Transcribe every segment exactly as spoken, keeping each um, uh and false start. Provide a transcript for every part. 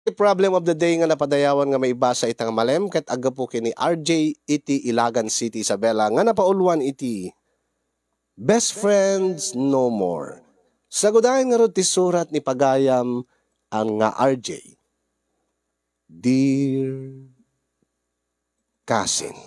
Problem of the day nga napadayawan nga maibasa ita nga malem ket aggapu ken ni R J iti Ilagan City, Isabela, nga napauluan iti Best Friends No More. Sagudayen ngarud ti surat ni pagayam a nga R J. Dear Kasin.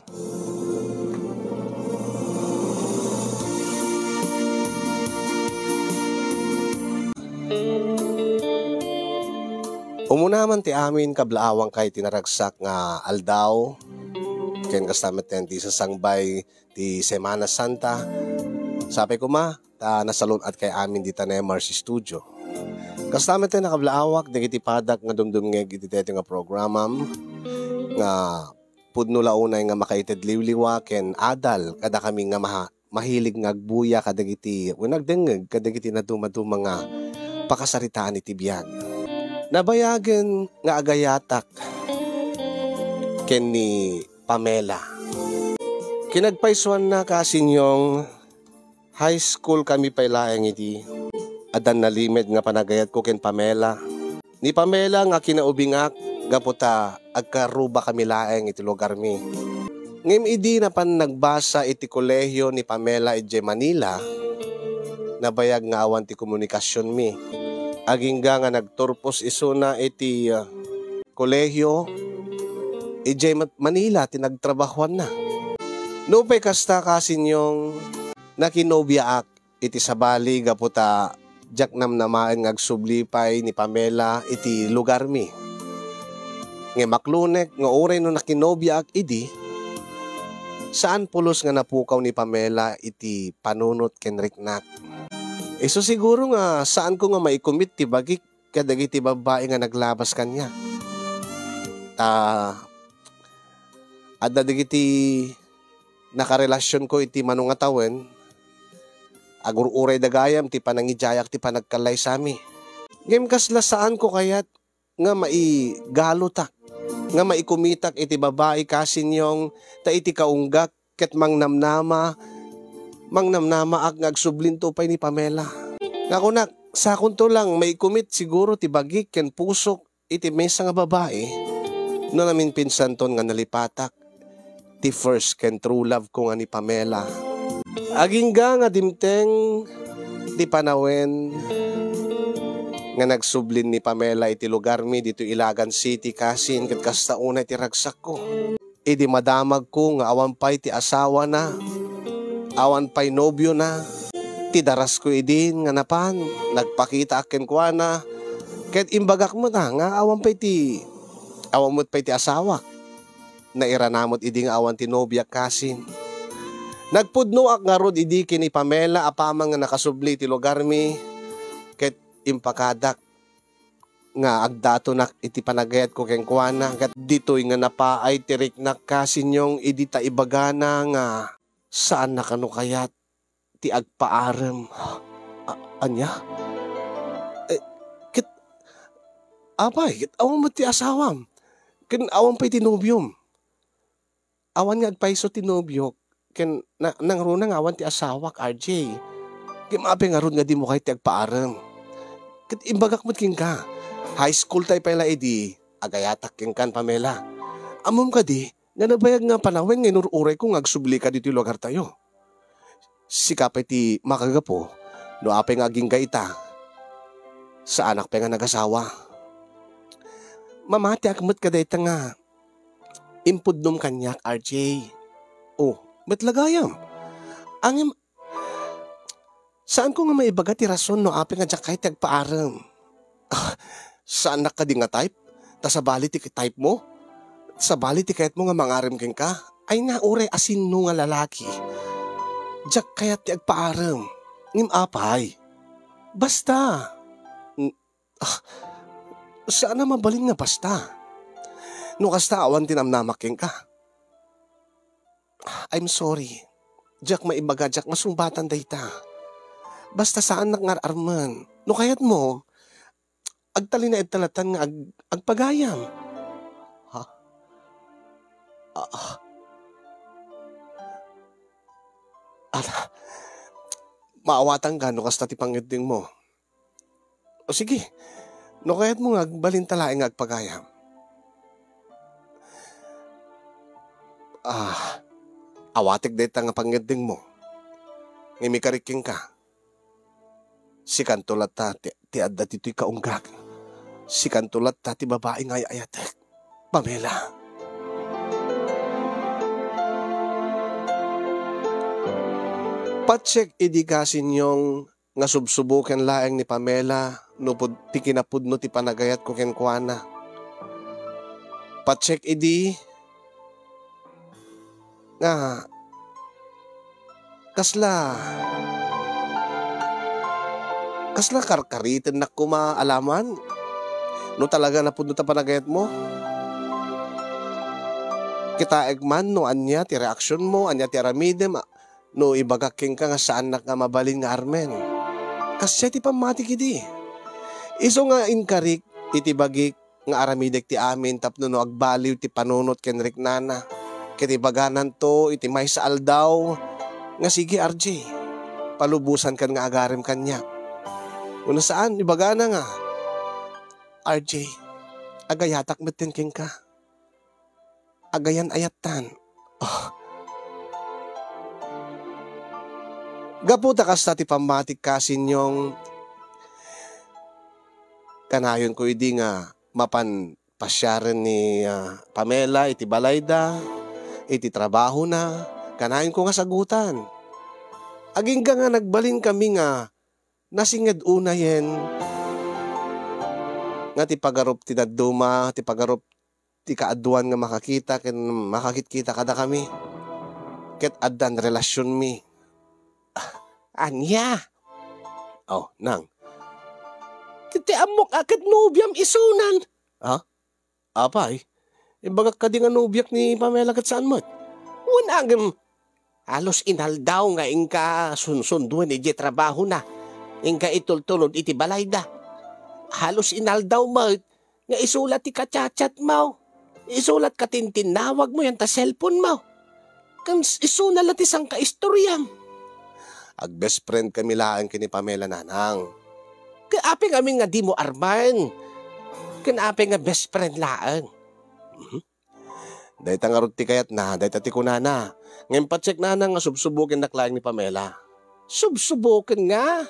Umuna man ti amin kablaawangkay ti naragsak nga aldaw, ken kasta met ti sasangbay ti Semana Santa. Sapay koma, ta nasalun-atkay amin dita Nemars Studio. Kasta met ti nakablaawak dagiti padak nga dumdumngeg iti daytoy nga programam nga pudno la unay nga makaited liwliwa ken adal kadakami nga maha-, mahilig nga agbuya kadagiti wenno agdengngeg kadagiti nadumaduma nga pakasaritaan iti biag. Nabayagen nga agayatak ken ni Pamela. Kinagpaysuanna, Kasin Yong, high school kami pay laeng idi. Addan nalimed nga panagayatko ken Pamela. Ni Pamela nga kinaubingak gapu ta agkarrubakami laeng iti lugarmi. Ngem idi napan nagbasa iti kolehio ni Pamela idiay Manila, nabayag nga awan ti komunikasionmi. Agingga nga nagturpos isuna iti, ah, kolehio, idiay Ma-, Manila ti nagtrabahoanna. Nupay kasta, Kasin Yong, nakinobiaak iti sabali gapu ta diak namnamaen nga agsubli pay ni Pamela iti lugarmi. Ngem aklonek nga uray no nakinobiaak idi, saan pulos nga napukaw ni Pamela iti panunot ken riknak. Isu siguro nga saanko nga maikumit ti bagik kadagiti babbai nga naglabas kaniak. Ta adda dagiti nakarelasionko iti mano nga tawen, agur-urayda gayam ti panangidiayak ti panagkallaysami. Ngem kasla saanko kayat nga maigalutak, nga maikumitak iti babbai, Kasin Yong, ta iti kaunggak ket mangnamnama, mangnamnamaak nga agsublinto pay ni Pamela. Nga kunak, sakonto lang maikumit siguro ti bagik ken pusok iti maysa nga babai no naminpinsanton nga nalipatak ti first ken true love ko nga ni Pamela. Agingga nga dimteng ti panawen nga nagsublin ni Pamela iti lugarmi ditoy Ilagan City, Kasin, ket kasta unay ti ragsakko. Idi madamagko nga awan pay ti asawana, awan pay nobiona, ti darasko idin nga napan, nagpakitaak kenkuana, ket imbagak met, ah, nga awan pay ti, awan met pay ti asawak. Nairana met idi nga awan ti nobiak, Kasin. Nagpudnoak ngarud idi ken ni Pamela apaman nga nakasubli iti lugarmi, ket impakadak nga agdatonak iti panagayatko kenkuana, ket ditoy nga napaay ti riknak, Kasin Yong, idi ta ibagana nga saanna kano kayat ti agpaarem. A-, ania? Eh, ket, apay, ket awan met ti asawam, ken awan pay ti nobiom. Awan nga agpayso ti nobiok, ken na-, nangruna nga awan ti asawak, R J. Ngem apay ngarud nga dimo kayat ti agpaarem? Ket imbagak met kenka, high school tay pay la idi, agayatak kenkan, Pamela. Ammom kadi nga nabayag nga panawen nga inur-urayko nga agsublika ditoy lugartayo. Sika pay ti makagapu no apay nga agingga ita. Saanak pay nga nagasawa. Mamatiak met kadayta nga impudnom kaniak, R J. Oh, met la gayam. Ngem, saanko nga maibaga ti rason no apay nga diak kayat ti agpaarem. Ah, saannak kadi nga type? Ta sabali ti type mo? Sabali ti kayatmo nga mangarem kenka? Ay na, uray asinno nga lalaki. Diak kayat ti agpaarem. Ngem apay? Basta. N-, ah, saan a mabalin nga basta. No kasta, awan ti namnamak kenka. I'm sorry. Diak maibaga, diak masungbatan dayta. Basta saannak nga ar-armen. No kayatmo, agtalinaedta latan nga ag-, agpagayam. Ha? Ah. Ala, maawatanka no kasta ti pangngeddengmo. O sige, No kayatmo nga agbalinta laeng nga agpagayam. Ah, awatek dayta nga pangngeddengmo. Ngem ikarik kenka. Sikanto latta ti, ti adda ditoy kaunggak. Sikanto latta ti babai nga ay-ayatek. Pamela. Patsek idi kasinyong nga subsuboken laeng ni Pamela no pud-, ti kinapudno ti panagayatko kenkuana. Patsek idi nga kasla, kasla karkaritennak koma a laman no talaga napudno ta panagayatmo. Kitaek man no ania ti reaksionmo, ania ti aramidem, no ibagak kenka nga saannak nga mabalin nga armen. Kasdiay ti pammatik idi. Isu nga inkarik iti bagik nga aramidek ti amin tapno no agbaliw ti panunot ken riknana, ket ibagananto iti maysa aldaw nga, "Sige, R J, palubosankan nga agarem kaniak." Wenno saan, ibagana nga, "R J, agayatak metten kenka." Agayan-ayattan. Oh. Gapu ta kasta ti pammatik kasinyong, kanayonko idi nga mapan pasiaren ni, ah, Pamela iti balayda, iti trabahona, kanayonko nga sagutan. Agingga nga nagbalinkami nga nasinged unayen nga ti pagarup ti dadduma, ti pagarup ti kaaduan nga makakita ken makakitkita kadakami. Ket addan relasionmi. Ah, ania? Oh, nang. Ti, ti ammok a ket nobiam isunan. Ha? Apay, imbagak kadi nga nobiak ni Pamela ket saan met? Wen agem, halos inaldaw nga inka sunsunduen idiay trabahona, inka itultulod iti balayda. Halos inaldaw met nga isu la ti ka-chat-chatmo, isu la ti katintinnawagmo yan ta cellphone-mo. Ken s-, isuna la ti sangkaistoriam. Ag-best friend kami laeng ken ni Pamela, nanang. Ket apay ngamin nga dimo armen? Ken apay nga best friend laeng? Mhm. Dayta ngarud ti kayatna, dayta ti kunana. Ngem patsek, nanang, nga subsubokennak laeng ni Pamela. Subsuboken nga?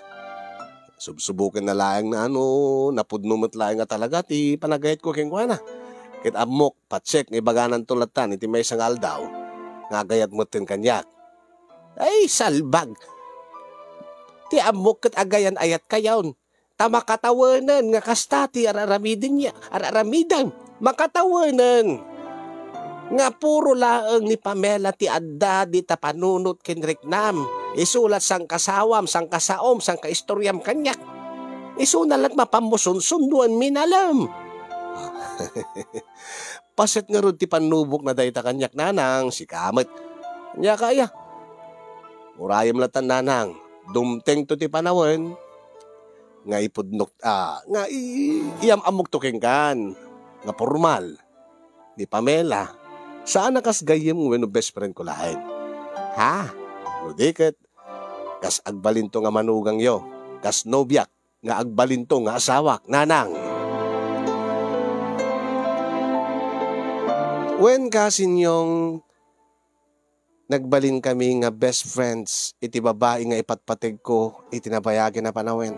Subsubokenna laeng na ano, napudno met laeng nga talaga ti panagayatko kenkuana. Ket ammok, patsek, nga ibagananto lattan iti maysa nga aldaw nga agayat metten kaniak. Ay, salbag! Ti ammok ket agayan-ayatkayon. Ta makatawenen nga kasta ti ar-aramiden, ar-aramidem. Makatawenen nga puro laeng ni Pamela ti adda dita panunot ken riknam. Isu la ti sangkasawam, sangkasaom, sangkaistoriam kaniak. Isuna la ti mapanmo sunsunduenmi, nanang. Paset ngarud ti pannubokna dayta kaniak, nanang, sika met. Ania kaya? Urayem lattan, nanang. Dumtengto ti panawen nga ipudnok, ah, nga i-, iyam-ammokto kenkan nga pormal ni Pamela. Saan a kas gayyem wenno best friend ko laeng. Ha? No di ket, kas agbalinto nga manugangyo, kas nobiak nga agbalinto nga asawak, nanang. Wen kasinyong nagbalinkami nga best friends iti babai nga ipatpategko iti nabayagen a panawen.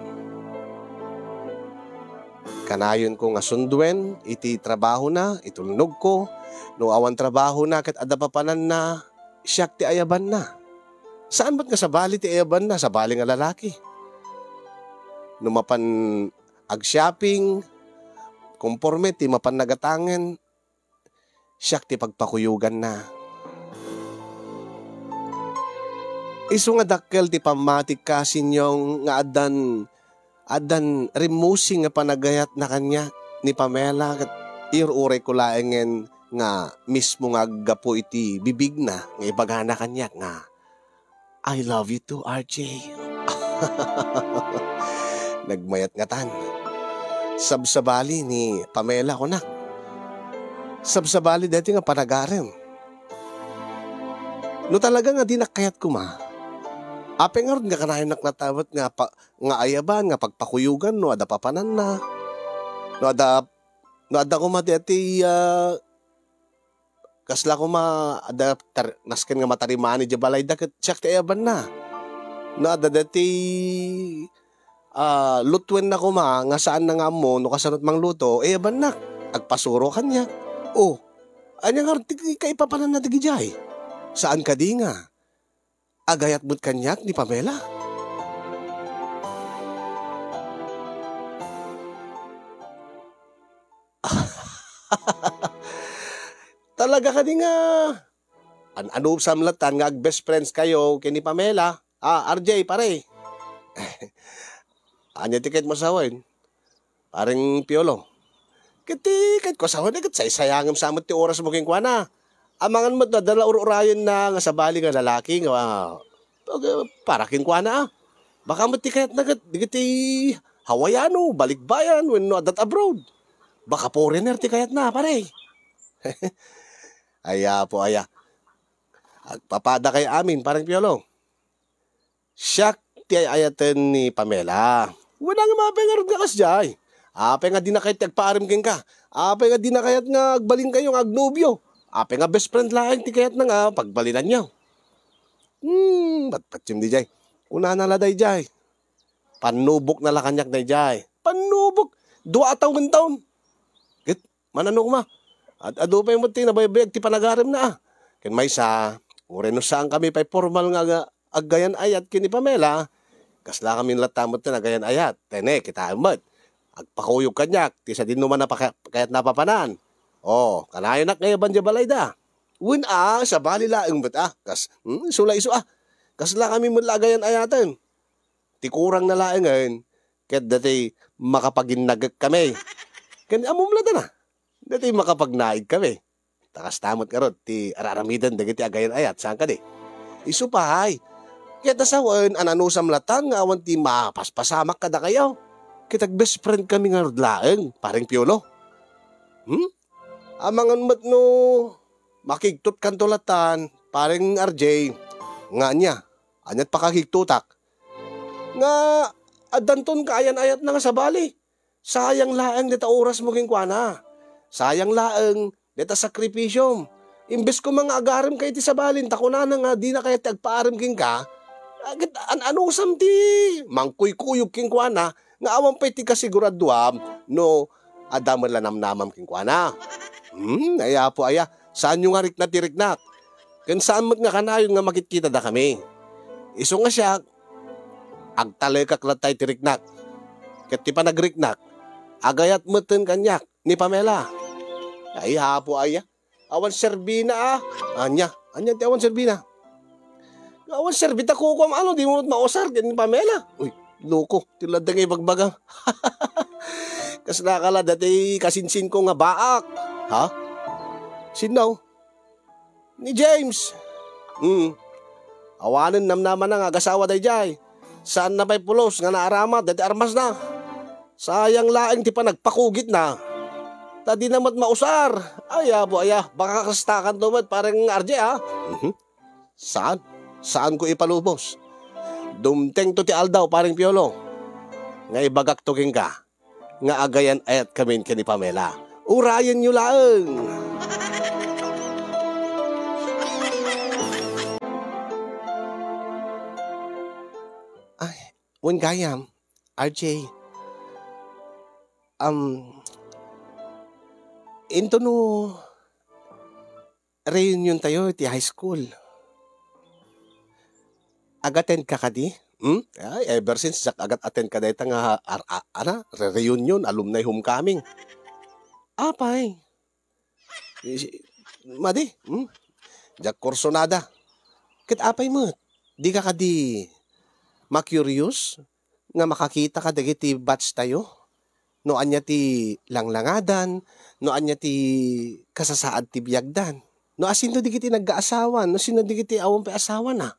Kanayonko nga sunduen iti trabahona, itulnogko. No awan trabahona ket adda papananna, siak ti ayabanna. Saan met nga sabali ti ayabanna, sabali nga lalaki. No mapan ag-shopping, komporme ti mapan nagatangen, siak ti pagpakuyoganna. Isu nga dakkel ti pammatik kasinyong nga addan, addan rimmusing nga panagayatna kaniak ni Pamela, ket ir-urayko laengen nga mismo nga aggapu iti bibigna nga ibagana kaniak nga, "I love you too, R J." Nagmayat ngatan. Sabsabali ni Pamela kunak. Sabsabali daytoy nga panagarem. No talaga nga dinak kayat koma, apay ngarud nga kanayonnak latta met nga pa-, nga ayaban, nga pagpakuyogan no adda papananna? No adda, no adda koma daytoy, ah, kasla koma adda tar-, nasken nga matarimani diay balayda ket siak ti ayabanna. No adda daytoy, ah, lutuenna koma nga saanna nga ammo no kasano ti mangluto, ayabannak. Agpasuro kaniak. O, ania ngarud ti kaipapananna dagidiay? Saan kadi nga agayat met kaniak ni Pamela? Talaga kadi nga an-, anusam latta nga ag-best friends kayo ken ni Pamela? Ah, R J, pare. Ania ti kayatmo a sawen, pareng Piolo? Ket ti kayatko a sawen, ket saysayangem sa met ti orasmo kenkuana. Amangan met no adda la ur-urayenna nga sabali nga lalaki nga, ah, para kenkuana, ah. Baka met ti kayatna ket dagiti Hawaiano, balikbayan, wenno adda abroad. Baka foreigner ti kayatna, pare. Ay, Apo, aya. Agpapadakay amin, pareng Piolo. Siak ti ay-ayaten ni Pamela. Wen, apay ngarud nga kasdiay? Apay nga dina kayat ti agpaarim kenka? Apay nga dina kayat nga agbalinkayo nga agnobio? Apay nga best friend laeng ti kayatna nga pagbalinanyo? Hmm, patpatim daydiay. Kunana la daydiay. Pannubokna la kaniak daydiay. Pannubok? Dua a tawen taon. Ket manano koma? Ad-adu pay met ti nabaybayag ti panagarimna, ah. Ken maysa, uray no saankami pay formal nga aga-, aggayan-ayat ken ni Pamela, kaslakamin latta met ti nagayan-ayat. Tene, kitaem met. Agpakuyog kaniak ti sadinoman a paka-, kayatna a papanan. O, kanayonak nga ayaban diay balayda. Wen a, sabali laeng met a. Kas, hmm, isu la isu a. Kaslakami met la agayan-ayaten. Ti kurangna laengen, ket datoy makapaginnagekkami. Ken ammom la dana, datoy makapagnaigkami. Ta kasta met ngarud ti ar-aramiden dagiti agayan-ayat, saan kadi? Isu pay, ket a sawen a nanusam latta nga awan ti mapaspasamak kadakayo. Ket ag-best friend kami ngarud laeng, pareng Piolo. Hmm? Amangan met no makigtotkanto lattan, pareng R J, nga ania? Aniat pakakigtotak? Nga addanton kaayan-ayatna nga sabali. Sayang laeng dayta orasmo kenkuana. Sayang laeng dayta sakripisiom. Imbes koma nga agaremka iti sabalin ta kunana nga dina kayat ti agpaarim kenka, ket an-anusam ti mangkuykuyog kenkuana nga awan pay ti kasiguraduam no adda met la namnamam kenkuana. Hmm, ay Apo aya, saanyo nga rikna ti riknak. Ken saan met nga kanayon nga makitkitada kami. Isu nga siak, agtalekak latta iti riknak. Ket ti panagriknak, agayat metten kaniak ni Pamela. Ay, Apo aya, awan serbina, ah. Ania? Ania ti awan serbina? Nga awan serbi ta kukuam, ano, di mo met mausar ken ni Pamela. Uy, loko, ti ladda nga ibagbaga. Kasla ka la, dati kasinsin ko nga baak. Ha? Sinnaw? Ni James. Hmm. Awanen namnamana nga agasawa daydiay. Saanna pay pulos nga naaramat daydi armasna. Sayang laeng ti panagpakugitna. Ta dina met mausar. Ay, Apo aya, baka kastakanto met, pareng R J, ah. Mhm. Saan? Saanko ipalubos. Dumtengto ti aldaw, pareng Piolo, nga ibagakto kenka nga agayan-ayatkamin ken ni Pamela. Urayenyo laeng! Ay, wen gayam, R J. Um, into no reunion tayo iti high school. Ag-attend ka kadi? Hmm? Ay, ever since, diak agat-attend ka dayta nga ar-, a-, ana, re-, reunion, alumni homecoming. Apay? Isi-, madi, hmm? Diak kursunada. Ket apay met? Di ka kadi ma-curious nga makakita ka dagiti batch tayo? No ania ti langlangadan, no ania ti kasasaad ti biagdan, no asino dagiti nagkaasawa, no sino dagiti awan pay asawana.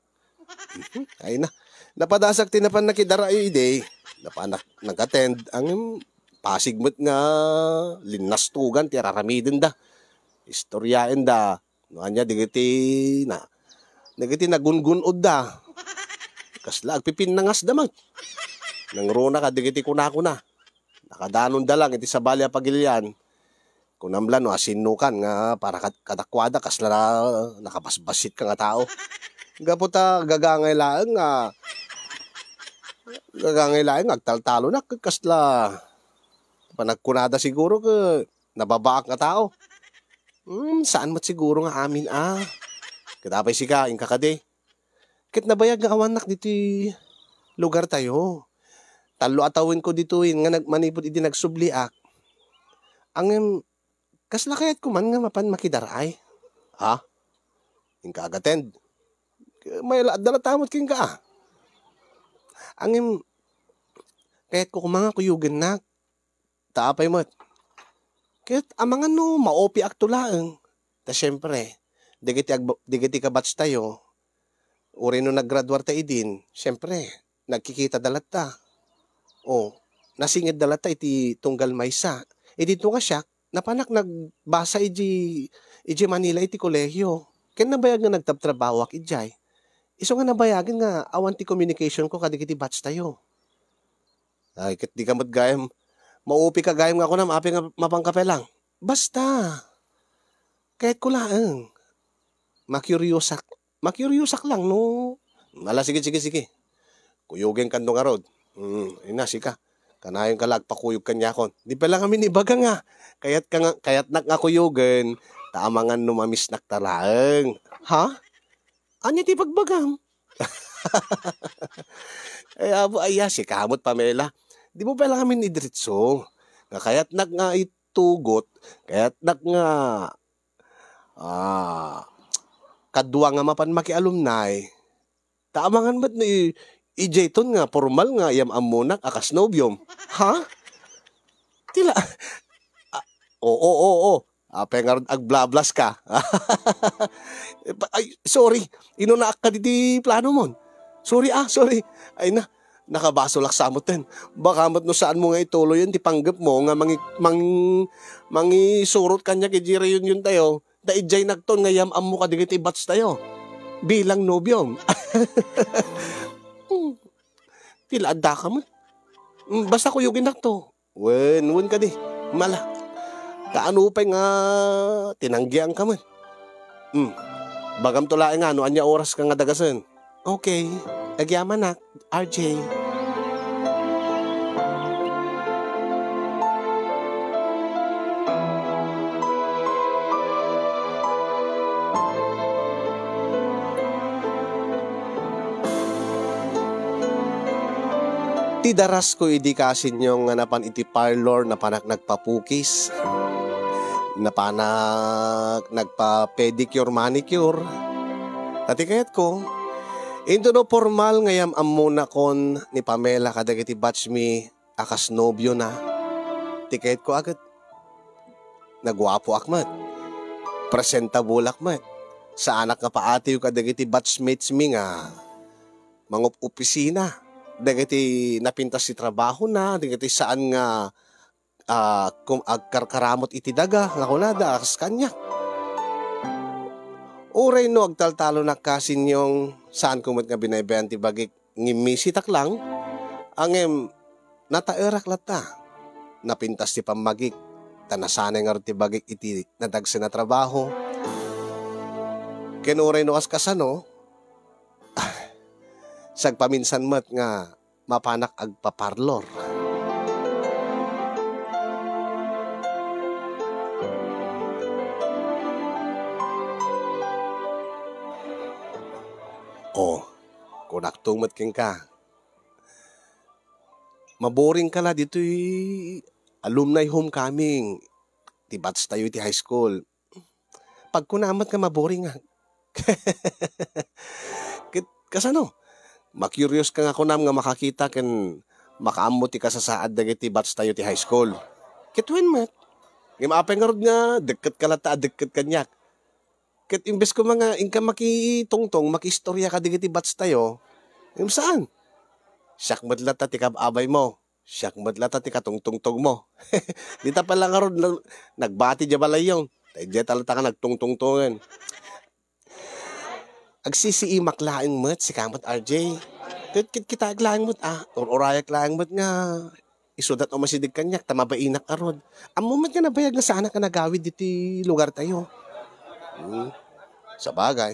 Mhm, ay na. Napadasak ti napan nakidara idi, napan nak-, nag-attend, ang pasig met nga linnastugan ti araramidenda. Istoryaenda, no ania dagiti na, dagiti nagungun-odda. Kasla agpipinnangasda met. Nangruna ka dagiti kunakuna. Nakadanonda lang iti sabali a pagilian. Kunam la no asinnukan nga para kad-, kadakuada, kasla nakabasbasit ka nga tao. Gapu ta gagangay laeng nga, gagangay laeng nga agtaltalonak ket kasla panagkunada siguro ket nababaak nga tao. Hmm, saan met siguro nga amin a. Ket apay sika, inka kadi? Ket nabayag nga awannak ditoy lugartayo. Tallo a tawenko ditoy nga nag-, manipud idi nagsubliak. Ngem, kasla kayatko man nga mapan makidar-ay. Ha? Inka agatend? May la-, adda la tamot kenka, a. Ngem, kayatko koma nga kuyogennak. Ta apay met? Ket amangan no maopiakto laeng. Ta siempre, dagiti agba-, dagiti kabatch tayo, uray no naggraduar ta idin, siempre, nagkikita da latta. O, nasinged da latta iti tunggal maysa. Idinto nga siak, napanak nagbasa iji, iji Manila iti kolehio. Ken nabayag nga nagtabtrabahoak idiay. Isu nga nabayagen nga awan ti communication ko kadagiti batch tayo. Ay, ket di ka met gayam, maupi ka gayam nga kunam, apay nga mapanka pay lang. Basta, kayatko laeng. Makuriousak, makuriousak lang no. Ala, sige, sige, sige. Kuyogenkan no ngarud. Hmm, ina, sika. Kanayon ka la agpakuyog kaniakon. Di pay lang amin ibaga nga. Kayat ka nga, kayatnak nga kuyogen, ta amangan no mamisnak ta laeng. Ha? Ania ti ibagbagam? Ay, abo, aya, sika met, Pamela. Di mo pay lang amin idiretso. Nga kayatnak nga itugot, kayatnak nga, ah, kadua nga mapan makialumni. Ta amangan met no i-, idiayton nga pormal nga iyam-ammonak a kas nobiom. Ha? Ti la-, ah, oo, oo, oo. Apay ngarud agblablas ka? Ay, sorry. Inunaak ka diti plano mon. Sorry, ah, sorry. Ay na, nakabasolak sa metten. Baka met no saan mo nga ituloyen ti panggep mo nga mangi-, mang-, mangisurot kaniak iti reunion tayo. Ta idiay nagton nga iyam-ammo kadagiti batch tayo. Bilang nobiom. Hmm. Ti la adda ka met. Hmm, basta kuyogenakto. Wen, wen kadi. Mala. Kaano pay nga tinanggianka met? Hmm. Bagamto laeng nga no ania oras ka nga dagasen. Okay. Agyamanak, R J. Ti darasko idi kasinyo nga napan iti parlor, napanak nagpapukis, napanak nagpa-pedicure, manicure. Ta ti kayatko, inton no pormal nga iyam-ammonakon ni Pamela kadagiti batchmi a kas nobiona, ti kayatko a ket naguapoak met, presentableak met. Saanak nga paatiw kadagiti batchmatesmi nga mangup-opisina, dagiti napintas ti trabahona, dagiti saan nga, ah, kum-, agkarkaramut iti daga, nga kunada, kas kaniak. Uray no agtaltalonak kasinyo, saanko met nga binaybayan ti bagik, ngimisitak lang, ngem nataerak latta. Napintas ti pammagik, ta nasanay ngarud ti bagik iti nadagsen a trabaho. Ken uray no kas-, kasano, sagpaminsan met nga mapanak agpaparlor. O, kunakto met kenka, maboring ka la ditoy alumni homecoming ti batch tayo iti high school. Pagkunam met nga maboring, ah. Ket kasano? Ma-curious ka nga kunam nga makakita ken makaammo ti kasasaad dagiti batch tayo ti high school. Ket wen met. Ngem apay ngarud nga dekket ka latta a dekket kaniak? Ket imbes koma nga inka makitungtong, makiistorya kadagiti batch tayo, ngem saan? Siak met latta ti kab-abay mo. Siak met latta ti katungtungtong mo. Dita pay la ngarud na-, nagbati diay balayyo. Ta idiay ta latta nga nagtungtungtongen. Agsisiimak laeng met, sika met, R J. Ket, ket kitaek laeng met, ah, ur-urayak laeng met nga Isuda ti umasideg kaniak ta mabainak ngarud. Ammom met nga nabayag nga saanak a nagawid ditoy lugartayo. Hmm. Sabagay.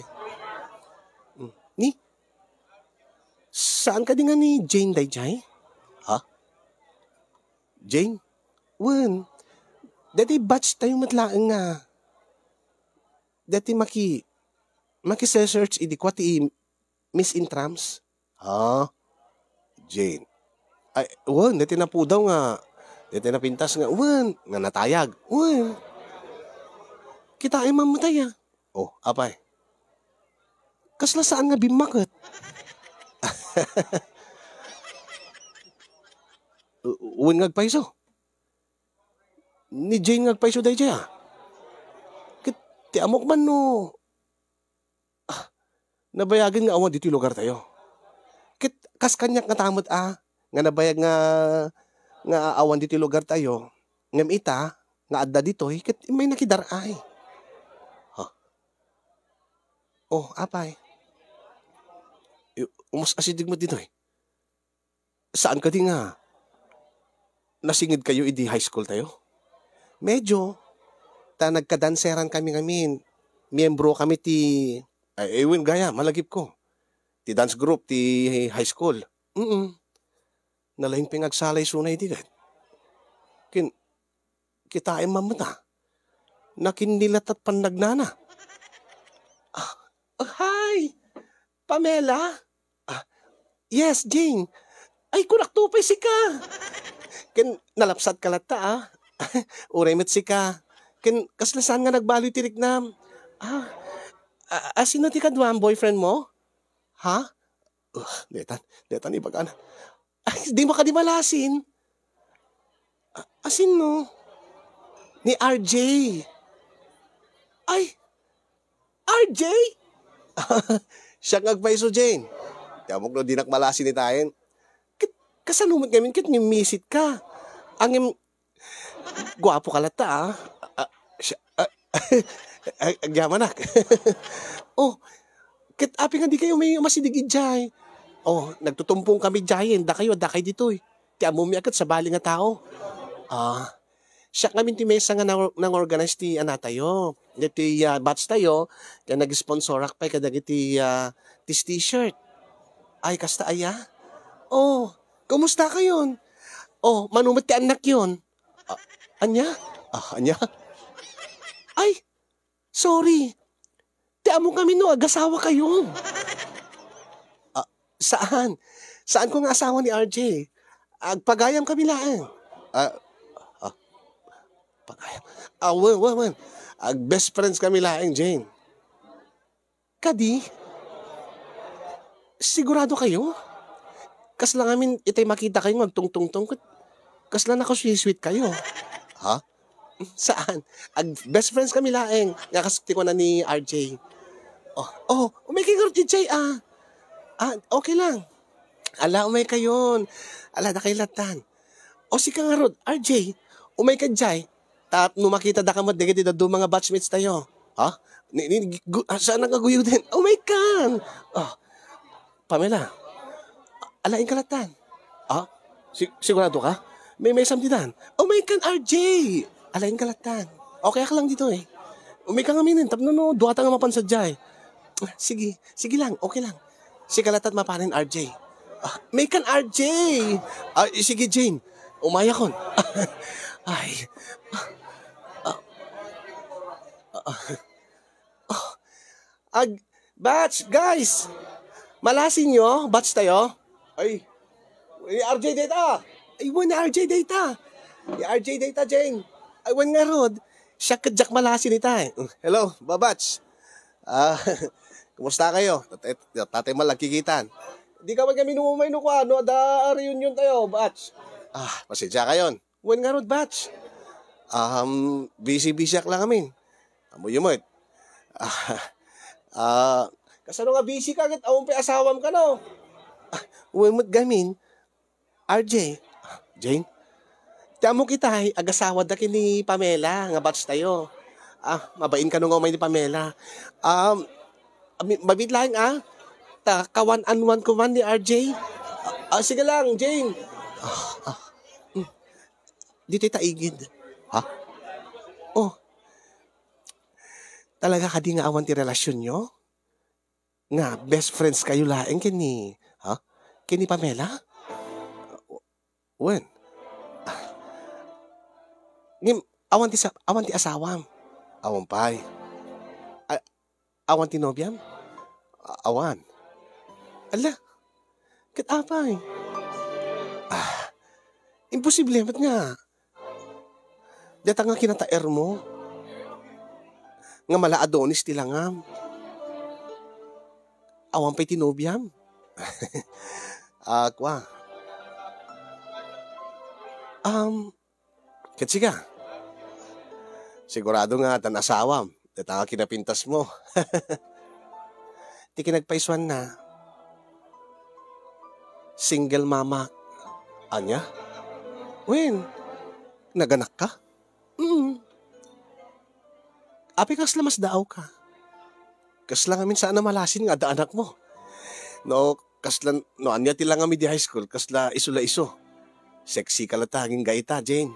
Hmm. Ni? Saan kadi nga ni Jane daydiay? Ha? Jane? Wen, daytoy batch tayo met laeng nga daytoy maki-, maki-search idi kua ti Miss Intrams? Ha? Jane. Ay, wen, daytoy napudaw nga, daytoy napintas nga, wen, nga natayag. Wen. Kitaem man met aya. Oh, apay. Kasla saan nga bimmaket? Wen nga agpayso. Ni Jane nga agpayso daydiay, ah. Ket ti ammok man no, ah, nabayagen nga awan ditoy lugartayo. Ket kas kaniak ngata met, ah, nga nabayag nga, nga awan ditoy lugartayo, ngem ita, nga adda ditoy, ket immay nakidar-ay. Ha? Oh, apay. I-, umus-asideg met ditoy. Saan kadi nga nasingedkayo idi high school tayo? Medyo. Ta nagkadanseran kami ngamin. Miyembro kami ti, ay, eh, wen gayam, malagipko. Ti dance group ti high school. Mm. Nalaing pay nga agsala isuna idi ket. Kin-, kitaem man met, ah. Nakinnilatan ti pannagnana. Ah, oh, hi! Pamela? Ah, yes, Jing. Ay, kunakto pay sika. Ken nalapsatka latta, ah. Uray met sika. Ken kasla saan nga nagbaliw ti riknam. Ah, a-, asino ti kaduam, boyfriend mo? Ha? Ugh, detan, detan ibagana. Ay, dimo kadi malasin? A-, asinno? Ni R J. Ay, R J? Siak nga agpayso, Jane. Ti ammok no dinak malasin itayen. Ket, kasano met ngamin ket ngimmisit ka? Ngem, guapo ka latta, ah. Ah, siya, ah, ag-, agyamanak. Oh, ket apay nga dikayo umasideg idiay? Oh, nagtutumpong kami idiayen, dakayo, dakay ditoy. Ti ammom a ket sabali nga tao. Ah, siak ngamin ti maysa nga nang-, nangorganize ti anatayo. Ditoy, ah, batch tayo, ken nag-sponsorak pay kadagiti, ah, ti t-shirt. Ay, kasta aya? Oh, kumusta kayon? Oh, mano met ti annakyon? Ah, ania? Ah, ania? Ay, sorry. Ti ammok ngamin no agasawa kayo. Ah, saan? Saan ko nga asawa ni R J? Agpagayam kami laeng. Ah, ah, pagayam. Ah, wen, wen, wen. Ag-best friends kami laeng, Jane. Kadi? Sigurado kayo? Kasla ngamin itay makita kayo nga agtungtungtong ket kasla nakasweet-sweet kayo. Ha? Saan? Ag-best friends kami laeng nga kas ti kuna ni R J. Oh, oh, umay kayo ngarud idiay, ah. Ah, okay lang. Ala, umay kayon. Ala, dakay latan. O sika ngarud, R J, umay ka idiay. Tapno makita da ka met dagiti dadduma nga batchmates tayo. Ha? Ni, ni, gu-, ah, saan nga guyuden? Oh my God! Oh, Pamela, alaing ka latan. Ah? Si-, sigurado ka? May, may samdidan. Oh my God, R J! Alaing ka latan. Okay, ako lang dito eh. Umay ka nga minin, tapno no, duwata nga mapan sadiay. Sige, sige lang, okay lang. Si kalatat mapanin, R J. Ah, may kan, R J! Ah, sige, Jane. Umayakon. Ay. Ah, ah, ah. Ag-, batch, guys! Malasin nyo, batch tayo. Ay, ni R J data. Ay, wen, ni R J data. Ni R J data, Jane. Ay, wen ngarud. Siya ket diak malasin itay. Hello, babatch. Ah, kumusta kayo? Tatay, tatay man nagkikitan. Di ka man kami numumay no kuan, no? Da reunion tayo, batch. Ah, pasensya kayon. Wen ngarud, batch. Um, busy-busy ak lang amin. Ammoyo met. Ah, ah, kasano nga busy ka ket awan pay asawam kano? Ah, wen met gamin. R J, Jane, ti ammok itay, agasawada ken ni Pamela nga batch tayo. Ah, mabain kano nga umay ni Pamela. Um, abi-, mabiit laeng, ah. Ta, kawan-anuan ko man ni R J. Ah, ah, sige lang, Jane. Ah, ah. Hmm. Ditoy ta igid. Ha? Oh. Talaga kadi nga awan ti relasyonyo? Nga best friends kayo laeng ken ni, ha? Ken ni Pamela? Wen. Ngem, awan ti sa-, awan ti asawam? Awan pay. A-, awan ti nobiam? A-, awan. Ala, ket apay? Ah, imposible met nga. Data nga kinataermo. Nga mala Adonis ti langam. Awan pay ti nobiam? Ah, kua. Um, ket sika? Sigurado nga addan asawam, data nga kinapintasmo. Ti kinagpaisuanna, single mama. Ania? Wen, naganakka? Mm. Apay kasla masdaawka? Kasla ngamin saan a malasin nga adda anakmo. No, kasla, no ania ti langam idi high school, kasla isu la isu. Sexy ka latta, agingga ita, Jane.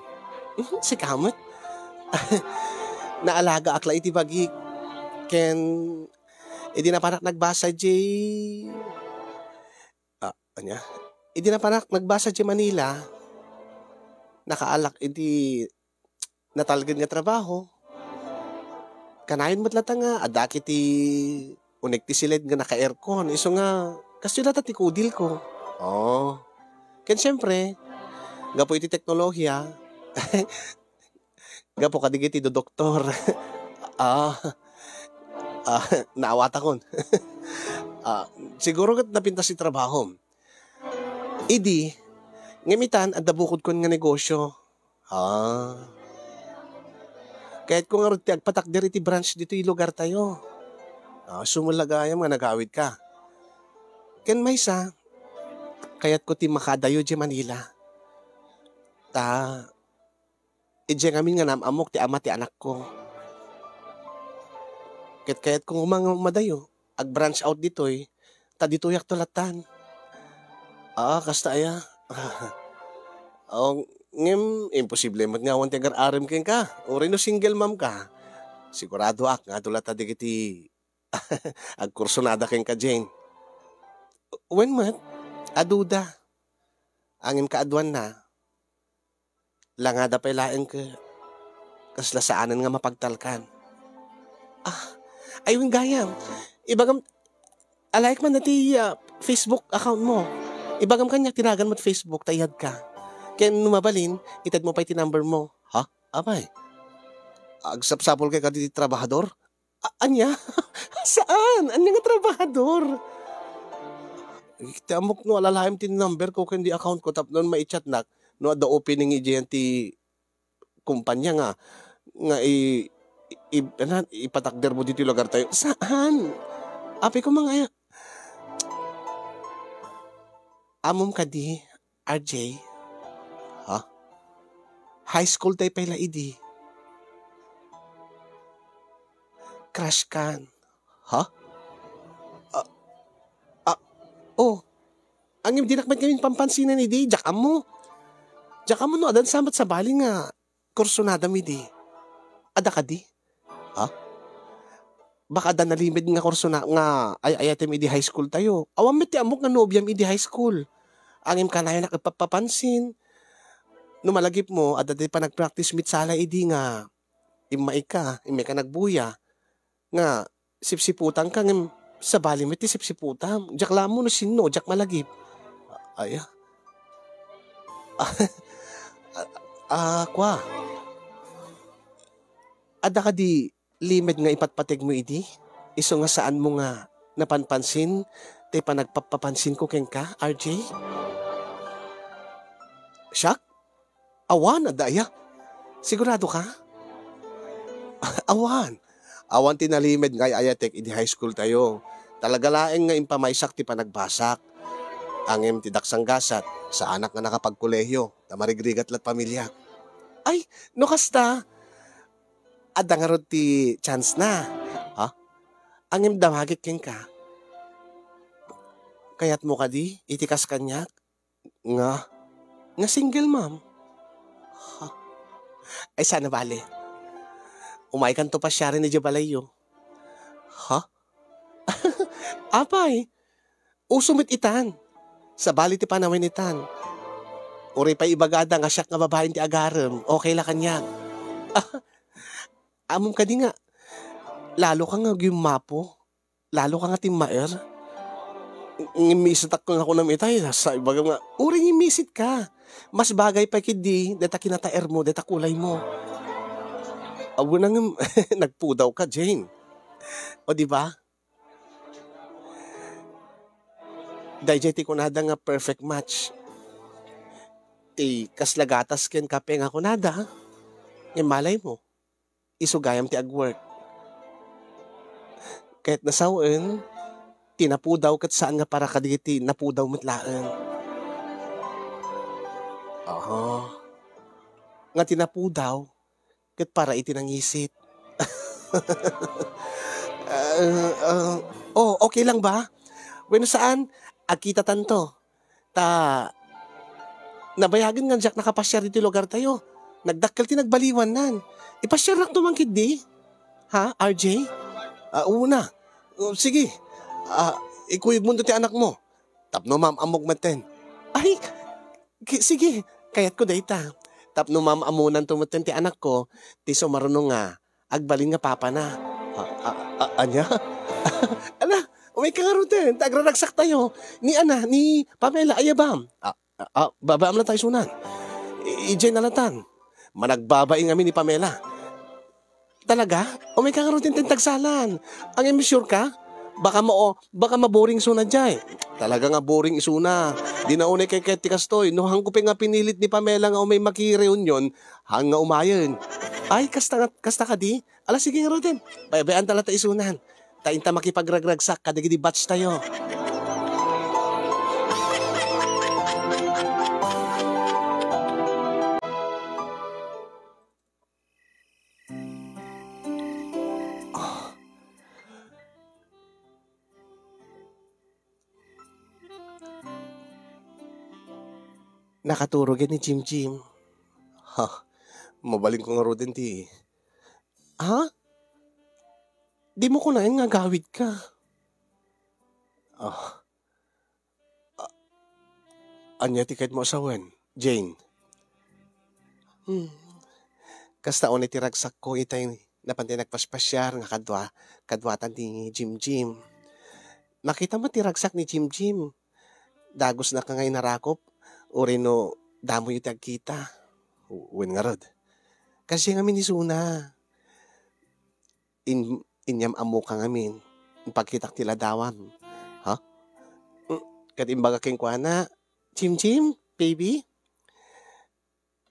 Mhm, sika met. Naalagaak la iti bagik. Ken, idi napanak nagbasa, Jane. Ah, ania? Idi napanak nagbasa, Jane, Manila, nakaalak iti natalged nga trabaho. Kanayon met latta nga adda ket ti unek ti siled nga naka-aircon, isu nga kastoy latta ti kudilko. Oh. Ken siempre, gapu iti teknolohiya, gapu kadagiti dodoktor. Ah, ah, naawatakon. Ah, siguro ket napintas ti trabahom. Idi, ngem itan, adda bukodkon nga negosyo. Ah. Kayatko ngarud ti agpatakder iti branch ditoy lugartayo. Ah, sumulagayam nga nagawidka. Ken maysa, kayatko ti makaadayo idiay Manila. Ta, idiay ngamin nga naam-ammok ti ama ti anakko. Ket kayatko nga uma-, madayo, ag-branch out ditoy, ta ditoyakto lattan. Ah, kasta aya? Oh, ngem, imposible met nga awan ti agar-arem kenka. Uray no single mom ka. Siguradoak nga adu latta dagiti agkursonada kenka, Jane. Wen met, aduda. Ngem kaaduanna, langada pay laeng ket kasla saanen nga mapagtalkan. Ah, ay, wen gayam. Ibagam, alaek man ti, ah, Facebook account mo. Ibagam kaniak ti nagan mo ti Facebook, ta iyadka. Ken no mabalin, itedmo pay ti number mo. Ha? Apay? Agsapsapulka kadagiti trabahador? A-, ania? Saan? Ania nga trabahador? Ti ammok no alalaem ti number ko ken di account ko tapno maichatnak no adda opening idiay ti kumpanya nga, nga i-, i-, i-, ano, ipatakder mo ditoy lugartayo. Saan? Apay ko mangaya. Ammom kadi, R J? Ha? High school tayo pay la idi. Crush kan. Ha? Ah, ah, oh. Ngem dinak met ngamin pampansinan idi, diak ammo. Diak ammo no adda sa met sabali nga kursonadam idi. Adda kadi? Ha? Baka adda nalimed nga kursona-, nga ay-ayatem idi high school tayo. Awan met ti ammok nga nobiam idi high school. Ngem kanayonak ipappapansin. No malagipmo, adda ti panagpractice met sala idi nga immaika, immaika nagbuya, nga sipsiputanka, ngem sabali met ti sipsiputam. Diak la ammo no sinno, diak malagip. Ay, ah. Ah, ah, kua. Adda kadi limed nga ipatpategmo idi? Isu nga saanmo nga napanpansin ti panagpappapansinko kenka, R J? Siak? Awan, adda aya? Sigurado ka? Awan. Awan ti nalimed nga ay-ayatek idi high school tayo. Talaga laeng nga impamaysak ti panagbasak. Ngem ti daksanggasat, saanak nga nakapagkolehiyo, ta marigrigat lat pamiliak. Ay, no kasta, adda ngarud ti chance na. Ha? Ngem damagek kenka. Kayatmo kadi, iti kas kaniak? Nga, nga single mom? Ha? Ay, saan a bale. Umaykanto pasiaren idiay balayyo. Ha? Apay, uso met itan. Sabali ti panawen itan. Uray pay ibagada nga siak nga babaen ti agarem, okay la kaniak. Ammom kadi nga, lalo ka nga agimmapo, lalo ka nga timmaer. Ngimmisetak nga kunam itay, sa ibagam nga, uray ngimmiset ka. Mas bagay pay ketdi deta kinataermo, deta kulaymo. Awan a ngem, nagpudaw ka, Jane. O, di ba? Daydiay ti kunada nga perfect match. Ti kasla gatas ken kape nga kunada, ngem malaymo, isu gayam ti agwork. Ket nasawen, ti napudaw ket saan nga para kadagiti napudaw met laeng. Aha. Nga ti napudaw, ket para iti nangisit. Ah, ah, oh, okay lang ba? Wenno saan, agkitatanto. Ta, nabayagen nga diak nakapasiar iti lugartayo. Nagdakkel ti nagbaliwannan. Ipasiarrakto man ketdi? Ha, R J? Ah, una. Oh, sige. Ah, ikuyogmonto ti anakmo. Tapno maam-ammok metten. Ay, ki-, sige, kayatko dayta. Tapno maam-ammonanto metten ti anakko, ti sumaruno nga agbalin nga papana. A-, a-, a-, ania? Ala, umayka ngaruden, ta agraragsaktayo. Ni ana, ni Pamela, aya bam? A-, a-, a-, babaam lang tayo sunan. I-, idiay nalatan. Managbabai ngamin ni Pamela. Talaga? Umayka ngaruden ti tagsalan. Ngem sure ka? Baka mao, baka maboring isuna diay. Talaga nga boring isuna. Dina unay kayat ti kastoy. No, hanko pay nga pinilit ni Pamela nga umay makireunion, han nga umayen. Ay, kasta nga, kasta kadi? Ala, sige ngaruden. Baybay-anta latta isunan. Ta inta makipagragragsak kadagidi batch tayo. Nakaturogen ni Jimjim. Ha, mabalinko ngaruden ti, ha? Dimo kunaen nga agawidka. Ah. A-, ania ti kayatmo a sawen, Jane? Hmm. Kasta unay ti ragsakko itay napan ti nagpaspasiar nga kadua-, kaduatan ni Jimjim. Makita met ti ragsak ni Jimjim. Dagusnaka nga inarakop, uray no damoyo ti agkita. Wen ngarud. Kastoy ngamin isuna. In-, inyam-ammoka ngamin. Impagkitak ti ladawam. Ha? Mm, ket imbaga kenkuana, "Jimjim, baby,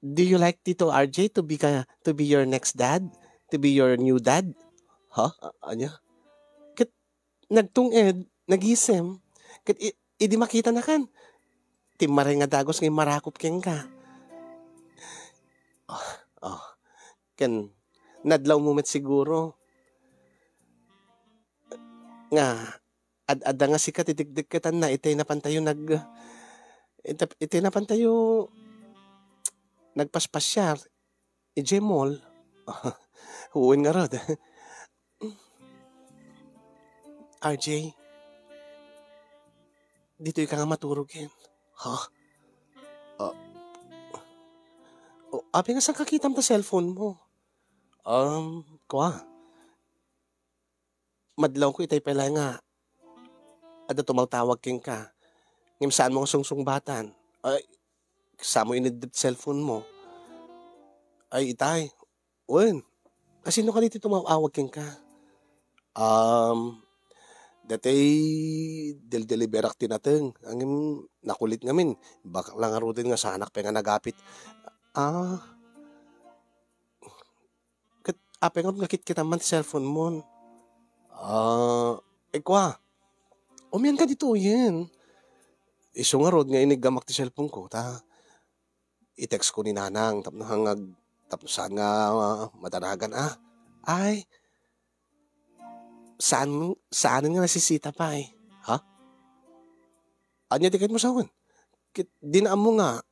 do you like Tito R J to be ka-, to be your next dad? To be your new dad?" Ha? A-, ania? Ket nagtung-ed, nagisem. Ket i-, idi makitanakan, timmaray nga dagus nga immarakop kenka. Ah, ah. Ken nadlawmo met siguro nga ad-adda nga sika ti dekdekketanna itay napantayo nag-, itap-, itay napantayo nagpaspasiar idiay mall. Wen ngarud. R J, ditoy ka nga maturog ken. Ha? Ah. O, apay nga saan kakitam ta cellphone mo? Um, kua. Madlawko itay pay laeng nga adda tumawtawag kenka. Ngem saanmo nga sungsungbatan. Ay, saanmo inedda ti cellphone mo. Ay, itay. Wen, asino kadi ti tumaw-awag kenka? Um, daytoy del-, deliverak ti nateng. Ngem nakulit ngamin. Bakak lang ngaruden nga saanak pay nga nagapit. Ah, ket apay nga kitkitam man ti cellphone mon? Ah, ay kua, umian ka ditoyen. Isu ngarud nga iniggamak ti cellphone ko, ta i-text ko ni Nanang tapno hangag-, tapno saan nga, ah, madanagan, ah. Ay, saan, saan nga nasisita pay? Ha? Ania ti kayatmo sawen? Ket dina ammo nga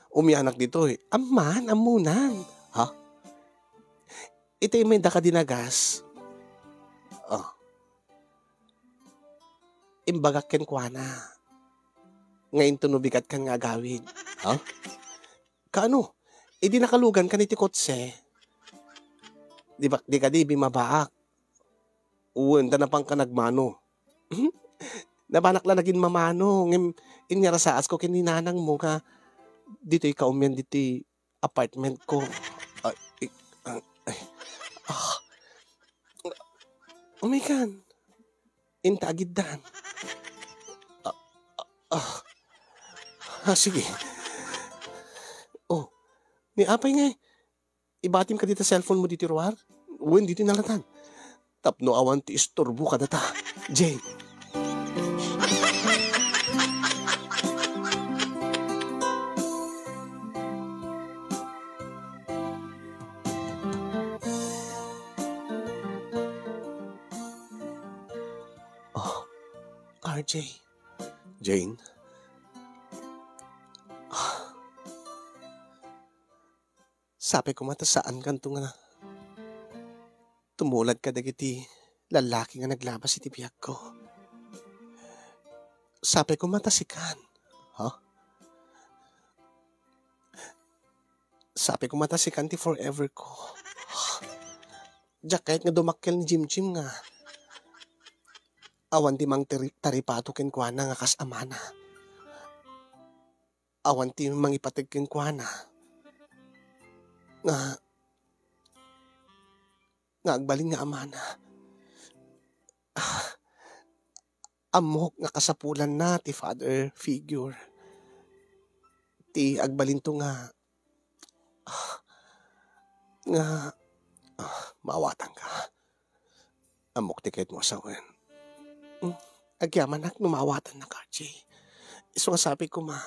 umianak ditoy. Amman, ammonan. Ha? Iti may daka dinagas. Oh. Imbagak kenkuana nga inton no bigatkan nga agawid. Ha? Kaano? Idi nakalugankan iti kotse, di ba, di kadi bimabaak? Wen, ta napanka nagmano. Nabanak la nagin mamano, ngem inyarasaas ko ken ni nanang mo nga ditoy ka umian ditoy apartment ko. Ay, ik-, ah, ay. Ah. Umikan. Inta agiddan. Ah, ah, ah. Ah, sige. Oh, ni apay nga, ibatim ka dita cellphone mo diti ruar? Wen, diti nalatan. Tapno awan ti isturbo kadata. Jane. Oh, R J. Jane. Sapay koma ta saankanto nga tumulad kadagiti lallaki nga naglabas iti biagko. Sapay koma ta sikan. Ha? Sapay koma ta sikan ti forever ko. Diak kayat nga dumakkel ni Jimjim nga awan ti mangtari-, taripato kenkuana nga kas amana. Awan ti mangipateg kenkuana nga, nga agbalin nga amana. Ah, ammok nga kasapulanna ti father figure. Ti agbalinto nga, ah, nga, ah, maawatanka. Ammok ti kayatmo a sawen. Hmm, agyamanak no maawatannaka, R J. Isu nga sapay koma,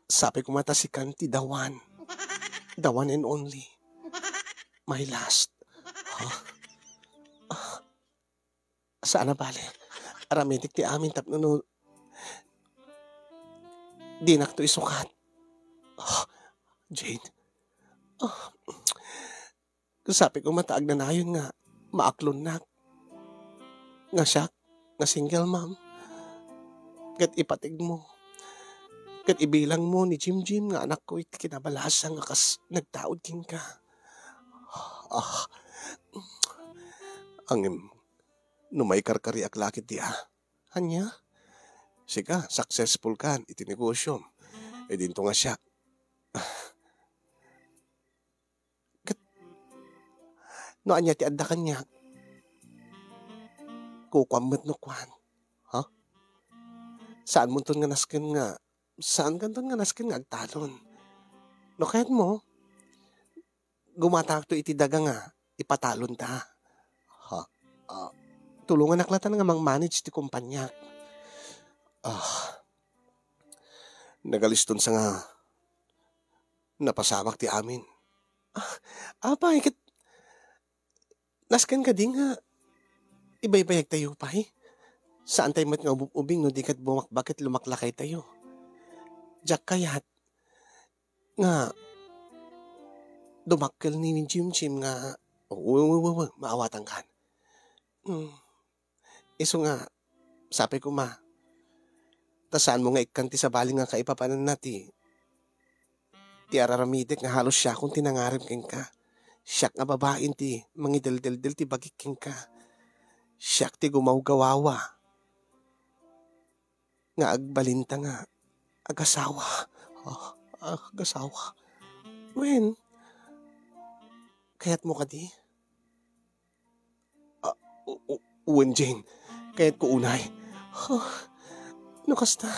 sapay koma ta sikan ti the one. The one and only. My last. Huh? Ah, saan a bale. Aramidek ti amin tapno no dinakto isukat. Ah, Jane. Ah, sapay koma ta agnanayon nga maaklonnak. Nga siak, nga single mom. Ket ipategmo. Ket ibilangmo ni Jimjim nga anakko iti kinabalasa nga kas nagtaud kenka. Ah, ngem, no maikarkariak la ketdi a. Ania? Sika, successful kan iti negosyom. Idinto nga siak. Ket no ania ti adda kaniak, kukuam met no kuan. Ha? Saanmonton nga nasken nga, saankanton nga nasken nga agtalon. No kayatmo, gumatakto iti daga nga ipatalonta. Ha? Ah, tulonganak latan nga mang-manage ti kumpaniak. Ah, nagaliston sa nga napasamak ti amin. Ah, apay, ket nasken kadi nga ibaybayagtayo pay? Saantay met nga ubing-ubing no di ket bumakbak ket lumaklakaytayo. Diak kayat nga dumakkel ni Jimjim nga, "Uy, uy, uy, uy, maawatankan." Hmm. Isu nga, sapay koma, ta saanmo nga ikkan ti sabali nga kaipapananna ti, ti araramidek nga halos siakon ti nangarem kenka. Siak nga babain ti mangideldeldel ti bagik kenka. Siak ti gumawgawawa nga agbalinta nga agasawa. Ah, agasawa. Wen, kayatmo kadi? Ah, u-, u-, wen, Jane. Kayatko unay. Ah, no kasta,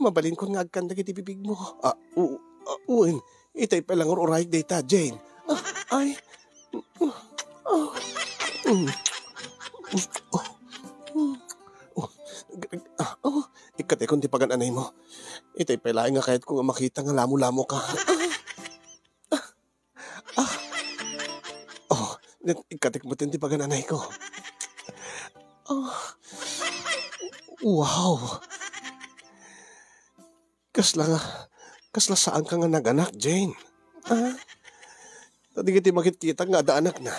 mabalinkon nga agkan dagiti bibigmo. Ah, u-, ah, wen, itay pay la nga ur-urayek dayta, Jane. Ah, ay. Ah, mm. Oh, mm. Oh, g-, g-, ah, oh, ikkatekon ti pagan-anaymo. Itay pay laeng nga kayatko nga makita nga lamolamoka. Ah. Ah. Oh, ikkatek met ti pagan-anayko. Ah. Wow. Kasla nga, kasla saanka nga naganak, Jane. Ah, ta dagiti makitkita nga adda anakna,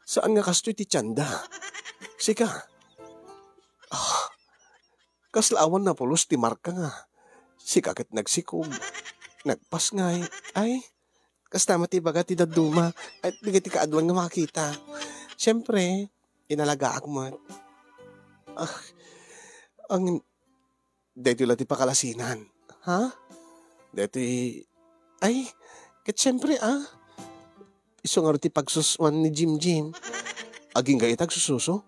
saan nga kastoy ti tienda. Sika, ah, kasla awan napulos ti marka nga sika ket nagsikog, nagpasngay. Ay, kasta met ti ibaga ti dadduma, ay, dagiti kaaduan nga makita. Siempre, inalagaak met. Ah, ang, daytoy la ti pakalasinan. Ha? Daytoy, ay, ket siempre, ah, isu ngarud ti pagsusuan ni Jim Jim. Agingga ita agsususo?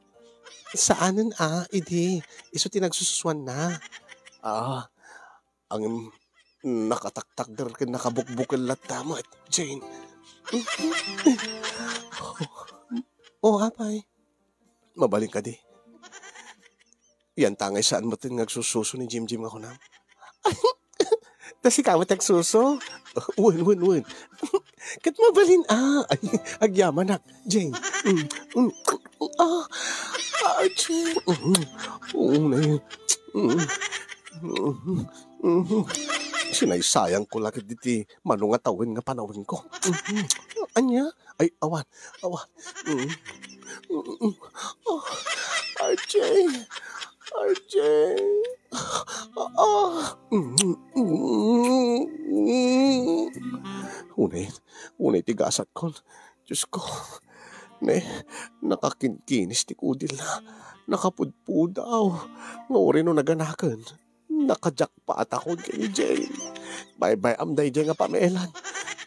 Saanen, ah, idi, isu ti nagsusuanna. Ah, ang nakataktakder ken nakabukbukel latta met, Jane. Oh, apay. Mabalin kadi. Yan tangay saan met nga agsususo ni Jim Jim nga kunam. Ta sika met agsuso. Wen, wen, wen. Ket mabalin, ah, ay, agyamanak, Jane. Mm, mm, ah, ah, Jane. Mm, mm, mm, mm, mm. Sinaysayangko la ket diti mano nga tawen nga panawenko. Mm. Ania? Ay, awan, awan. Mm. Mm. Ah, R J. R J. Ah. Mm. Unay, unay ti gasatkon. Diyos ko. Ne, nakakinkinis ti kudilna. Nakapudpudaw. Nga uri no naganaken. Nakajakpatakon ken ni Jane. Baybay-am daydiay nga pamelan.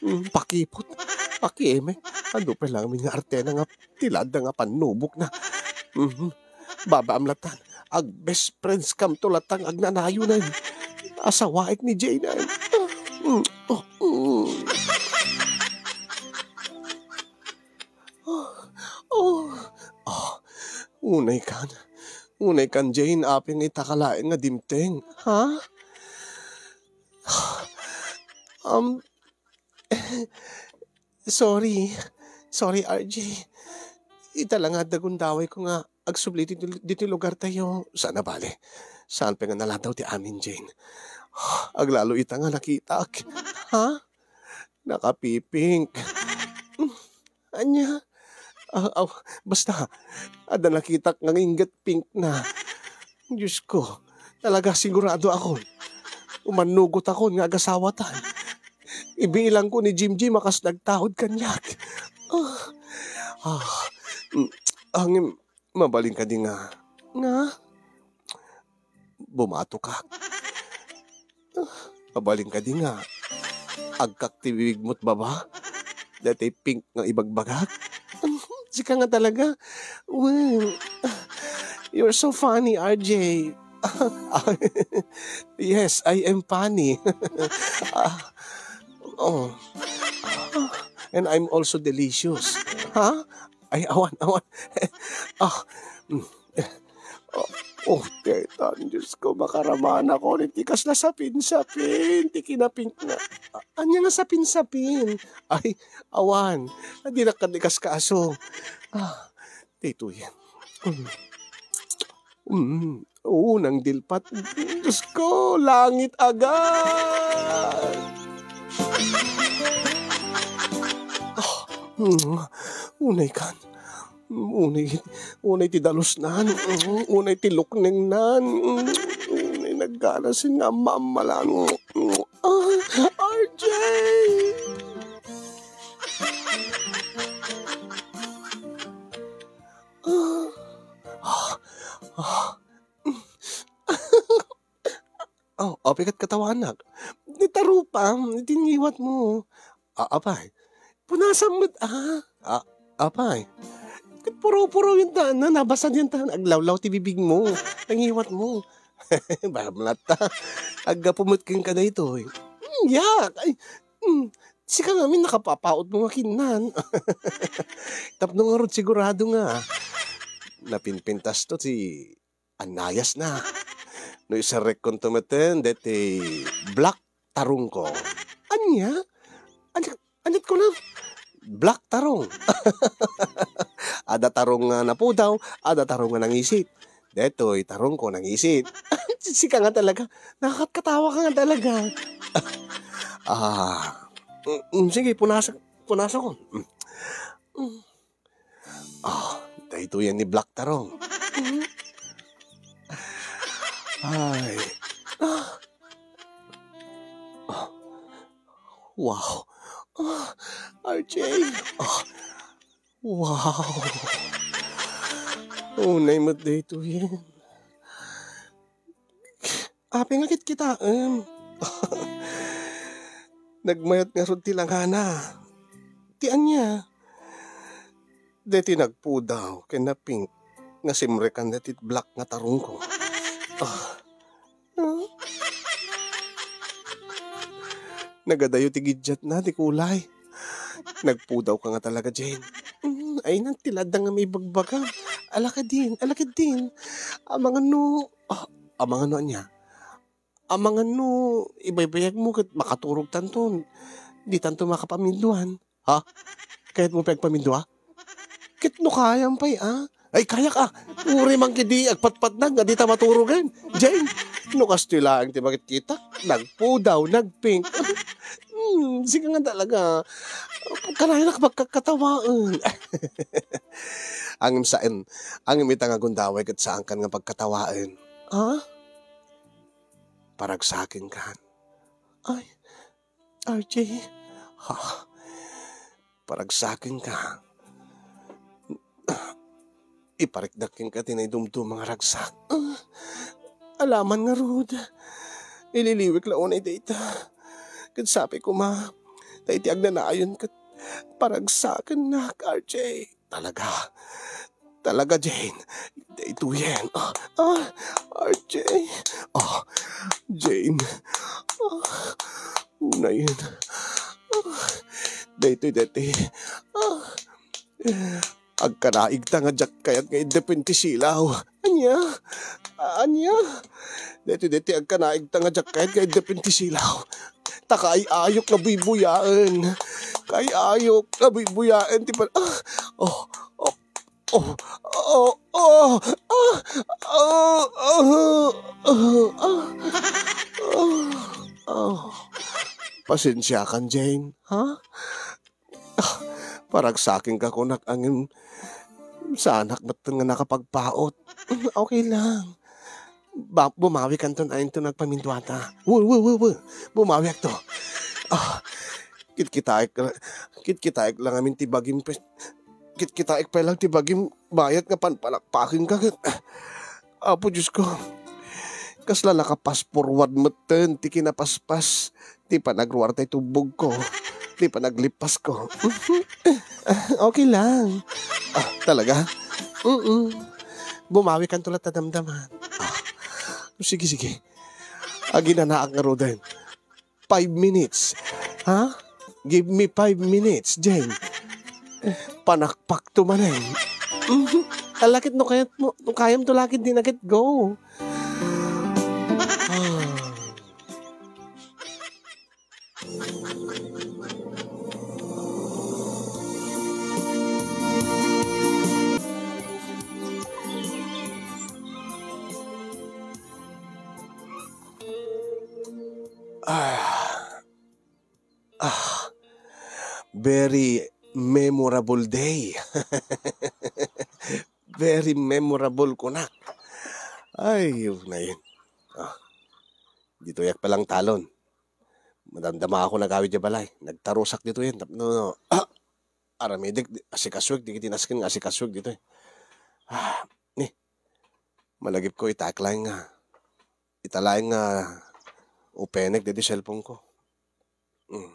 Mm, pakiput. Pakimek. Adu pay laeng nga artena nga ti ladda nga pannubokna. Mhm. Baybay-am latta. Ag-best friends kamto latta nga agnanayonen. Asawaek ni Jane. Mm, oh, mm. Oh, oh, oh. Unay kan. Unay kan, Jane, apay nga ita ka laeng nga dimteng. Ha? Um, sorry. Sorry, R J. Ita la nga adda gundawayko nga agsubli ditoy, ditoy lugartayo. Saan a bale. Saan pay nga naladaw ti amin, Jane. Aglalo ita nga nakitak. Ha? Nakapipink. Ania? Ah, aw, basta, adda nakitak nga ingget pink na. Diyos ko, talaga sigurado akon. Umannugot akon nga agasawatan. Ibilangko ni Jim Jim a kas nagtaud kaniak. Ah, ah, mm, angem, mabalin kadi nga, nga? Bumato ka. Mabalin kadi nga agkak ti bibigmo't baba? Daytoy pink nga ibagbagak? Sika nga talaga. Well, you're so funny, R J. Yes, I am funny. Ah, oh. And I'm also delicious. Ha? Ay, awan, awan. Ah, mm. Oh, oh, Tetan, Diyos ko, makaramanakon iti kasla sapin-sapin ti kinapingna. A-, ania nga sapin-sapin? Ay, awan. Dinak kadi kaskaso. Ah, daytoy. Mm. Mm. Oo, nangdilpat. Diyos ko, langit agad! Ah, mm, unay kan. Unay, unay ti dalusnan. Mm, unay ti luknengnan. Mm, unay nagganasen nga ammaammalan. Mm, ah, R J! Ah, ah, ah. Oh, apay ket katawanak. Ni tarupam, iti ngiwatmo. A-, apay. Punasam met, ah. A-, apay. Ket puro-puro yun ta, na, nabasa yun ta, aglawlaw ti bibigmo, nangiwatmo. Bayam latta. Aggapu met kenka daytoy. Hmm, yak. Ay, hmm, sika ngamin nakapapaot mo nga kinnan. Tapno ngarud sigurado nga. Napinpintas to ti annayasna. No isarrekkonto metten, deti black tarongko. Ania? Ania, aniat kunam? Black tarong. Adda tarong nga napudaw, adda tarong nga nangisit. Detoy, tarongko nangisit. Sika nga talaga. Nakakatkatawa ka nga talaga. Ah, Mm, mm, sige, punasak, punasakon. Mm. Mm. Ah, daytoyen ni Black Tarong. Ay. Ah. Ah. Wow. Ah, R J. Ah. Wow. Unay met daytoyen. Apay nga kitkitaem? Nagmayat ngarud ti langana. Ti ania? Deti nagpudaw ken napink nga simrekan deti black nga tarongko. Ah. Ah. Nagadayo ti giddiatna ti kulay. Nagpudaw ka nga talaga, Jane. Mm, ay, nan ti ladda nga maibagbagam. Ala kadin, ala kadin. Amangan no, ah, amangan no ania? Amangan no ibaybayag mo ket makaturog tanton. Di tanto makapaminduan. Ha? Kayat mo pay agpamindua? Ket no kayam pay, ah? Ay, kayak, ah. Uray man kidi agpatpatnag nga dita maturogen. Jane, no kastoy laeng ti makitkitak, nagpudaw, nagpink. Hmm, sika nga talaga. Kanayon a pagkakatawaen. Angem saen, angem ita nga gundaway ket saankan nga pagkatawaen. Ha? Paragsakenkan. Ay, R J, ha? Paragsakenka. Iparikdak kenka ti naidumduma nga ragsak. Ah, alaman ngarud. Ililiwek la unay dayta. Ket sapay koma, ta iti agnanayon ket paragsakennak, R J. Talaga. Talaga, Jane. Daytoyen. Ah, ah, R J. Ah, Jane. Ah, unayen. Ah, daytoy, daytoy. Ah, agkanaigta nga diak kayat nga iddepen ti silaw. Ania? Ania? Daytoy, daytoy, agkanaigta nga diak kayat nga iddepen ti silaw. Ta kaay-ayok nga buybuyaen. Kaay-ayok nga buybuyaen ti pan-, ah, oh, oh, Oh, oh, oh, ah, ah, ah, ah, ah, ah, ah. Pasensiakan, Jane, ha? Ah, paragsakenka kunak, ngem saanak metten nga nakapagpaut. Okay lang. Ba-, bumawikanton, inton agpaminduata. Wu, wu, wu, wu. Bumawiakto. Ah, kitkitaek la-, kitkitaek la ngamin ti bagim pes-, kitkitaek pay lang ti bagim bayat nga panpalakpakenka ket, Apo Diosko, kasla naka-fast forward metten ti kinapaspas ti panagruar tay tubbogko, ti panaglipasko. Okay lang. Ah, talaga? Mm. Bumawikanto latta damdama. Ah, sige, sige. Aginanaak ngaruden. Five minutes. Ha? Give me five minutes, Jane. Panakpakto manen. Ala ket no kayat mo, no kayamto la ket di na ket go. Ah. Ah. Ah. Very memorable day. Very memorable kunak. Ay, yun na yun. Ah. Ditoyak palang talon. Madamdama ako nagawid ya balay. Nagtarusak ditoyen. Tapno, ah, aramidek, di-, asikasuek, di kiti nasken nga asikasuek ditoy. Ah, ni, malagipko itaek laeng nga. Ita laeng nga upenek ditoy cellphone ko. Mm.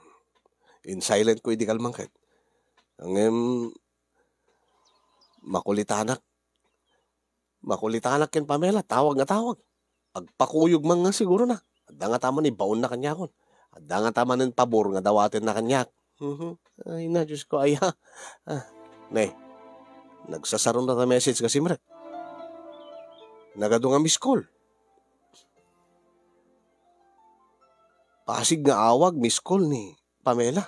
In silent ko idi kalman ket. Ngem, makulitanak. Makulitanak ken Pamela, tawag nga tawag. Agpakuyog man nga siguro na. Adda nga taman ibaonna kaniakon. Adda nga tamanen pabor nga dawatenna kaniak. Mhm. Ay na, Diyos ko, ay, ha. Ah, ne. Nagsasarona ta message nga simrek. Nagadu nga miss call. Pasig nga awag, miss call ni Pamela.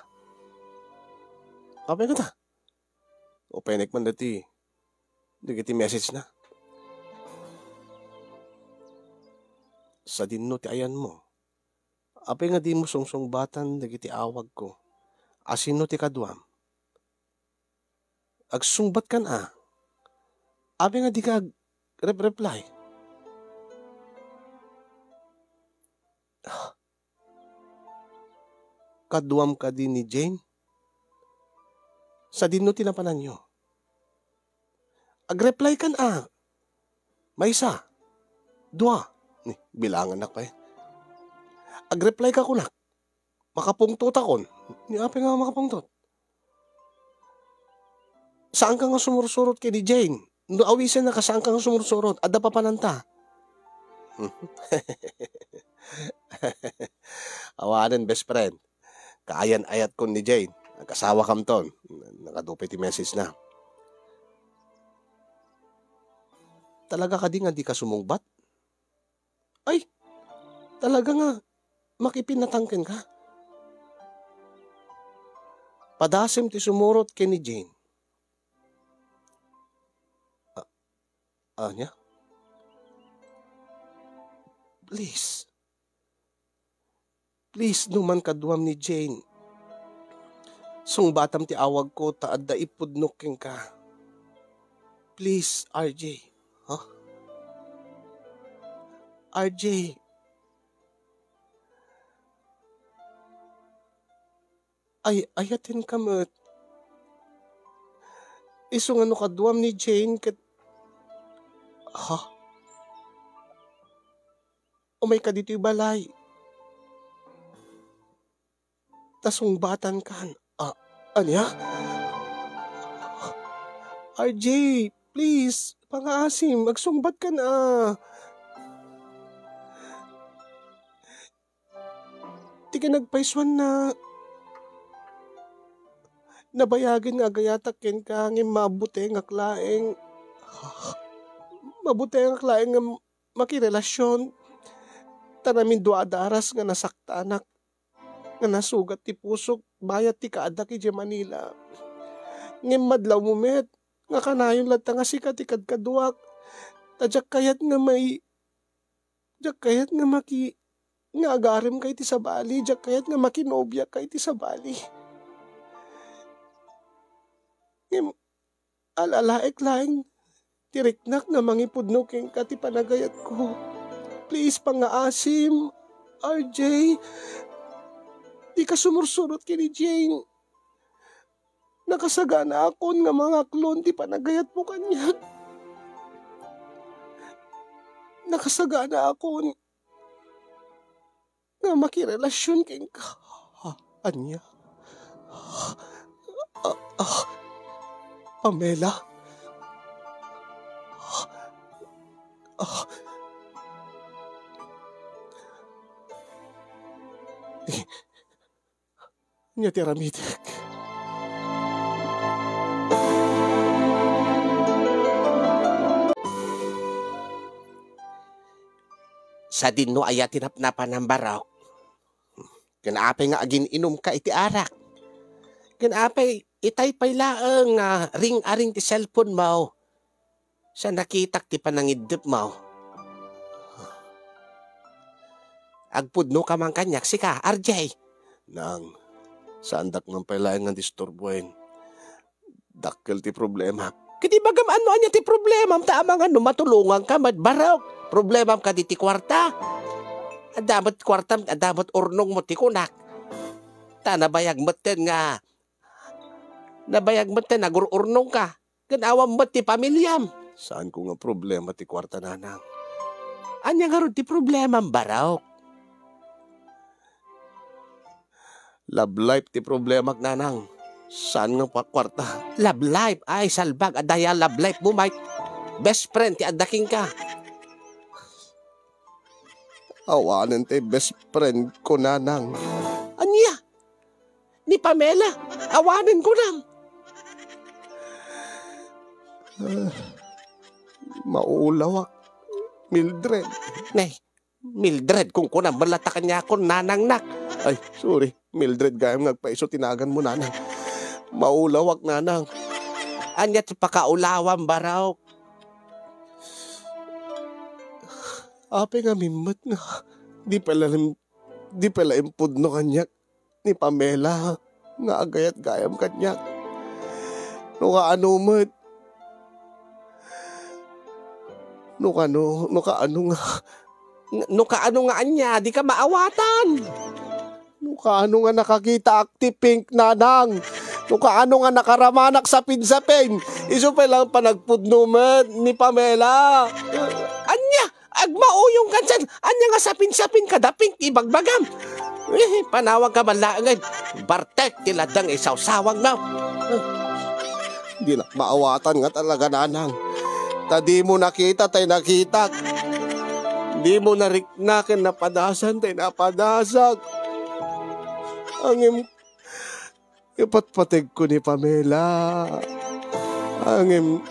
Apay kata? Upenek man dati, dagiti message na. Sadinno ti ayanmo? Apay nga dimo sungsungbatan dagiti awagko? Asino ti kaduam? Agsungbatkan a. Apay nga dika ag-rep-reply? Kaduam kadi ni Jane? Sadino ti napananyo? Ag-reply kan a. Maysa. Dua. Ni, bilangannak pay. Ag-reply ka kunak. Makapungtotakon. Ni apay nga makapungtot? Saan ka nga sumursurot ken ni Jane? No awisen na ka, saan ka nga sumursurot? Adda papananta. Awanen, best friend. Kaayan-ayatkon ni Jane. Nagkasawakamton. Nakadupay ti message na. Talaga kadi nga di ka sumungbat? Ay, talaga nga makipinnatang kenka? Padasem ti sumurot ken ni Jane. A-, ania? Please. Please, no man kaduam ni Jane, sungbatam ti awagko ta adda ipudnok kenka. Please, R J. Huh? R J. Ay, ayatenka met. Isu nga no kaduam ni Jane ket, ha? Umayka ditoy balay. Ta sungbatankan. Ah, ania? R J, please, pangaasim, agsungbatkan a. Ti kinagpaysuanna, nabayagen nga agayatak kenka, ngem mabutengak laeng. Mabutengak laeng nga makirelasion. Ta namindua a daras nga nasaktanak, nga nasugat ti pusok bayat ti kaadak idiay Manila. Ngem madlawmo met nga kanayon latta nga sika ti kadkaduak. Ta diak kayat nga mai-, diak kayat nga maki-, nga agaremka iti sabali, diak kayat nga makinobiaka iti sabali. Ngem, al-alaek laeng ti riknak nga mangipudno kenka ti panagayatko. Please, pangaasim, R J. Dika sumursurot ken ni Jane. Nakasaganaakon nga mangaklon ti panagayatmo kaniak. Nakasaganaakon nga makirelasion kenka. Ha? Ania? Ah, ah, Pamela? Ah, ania ti aramidek? Sadino aya ti napnapanam, Barok? Ken apay nga agin-inumka iti arak? Ken apay itay pay laeng nga ring-aring ti cellphone mo? Sa nakitak ti panangiddep mo. Agpudno ka man kaniak, sika, R J. Nang, saandak man pay laeng nga disturbuen. Dakkel ti problema. Ket ibagam no ania ti problemam, ta amangan no matulonganka met, Barok. Problemam kadi ti kuarta. Adda met kuartam, adda met urnongmo ti kunak. Ta nabayag metten nga, nabayag metten nga agur-urnongka. Ken awan met ti pamiliam. Saanko nga problema ti kuarta, nanang. Ania ngarud ti problemam, Barok? Love life ti problemak, nanang. Saan nga pa-, kuarta? Love life? Ay, salbag, adda aya love life mo, Mike. Best friend ti adda kenka. Awanen ti best friend ko, nanang. Ania? Ni Pamela? Awanen kunam. Ah, maulawak, Mildred. Nay, Mildred, kunkunam met latta kaniakon nanangnak. Ay, sorry. Mildred gayam nga agpaiso ti naganmo, nanang. Maulawak, nanang. Ania ti pakaulawam, Barok? Apay ngamin met nga di pay la, di pay la impudno kaniak ni Pamela. nga agayat gayam kaniak. No kaano met, no kano, no kaano nga, no kaano nga ania, dika maawatan. No kaano nga nakakitaak ti Pink, Nanang. No kaano nga nakaramanak sapin-sapin. Isu pay lang panagpudno met ni Pamela. Ania? Agmauyong kansan, ania nga sapin-sapin kada Pink ibagbagam? Eh, panawag ka man laeng, bartek ti ladang isawsawag na. Dinak maawatan nga talaga, Nanang. Ta dimo nakita tay nakitak. Dimo narikna ken napadasan tay napadasak. Ngem ipatpategko ni Pamela. Ngem